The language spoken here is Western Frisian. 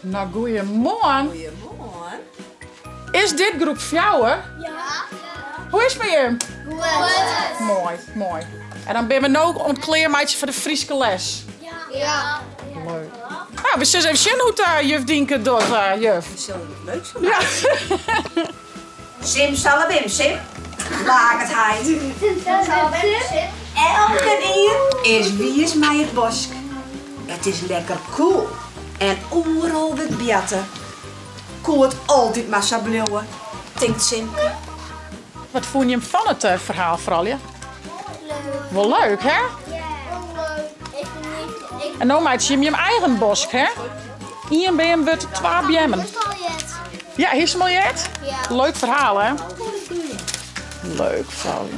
No, goeiemoarn. Goeiemoarn. Is dit groep fjouwer? Ja. Hoe is it mei jim? Goed. Moai, moai. En dan binne we no oan it klearmeitsjen foar de Fryske les. Ja. Leuk. Nou, we sille even sjen hoe't eh, juf Dienke docht, eh, juf. We sille der wat leuks fan Ja. meitsje. Simsalabim, Sim, laket heit. Elkenien is wiis mei it bosk. It is lekker koel en oeral wurdt boarte. Koe it altyd mar sa bliuwe, tinkt Simke. Wat fûnen jim fan it eh, ferhaal, froulju? Leuk. Wol leuk, hè? Ja. Leuk. Ik En no meitsje jim jim eigen bosk, hè? Ien beam wurdt twa beammen. Ja, hiest him al heard? Ja. Leuk ferhaal, hè? Leuk, froulju.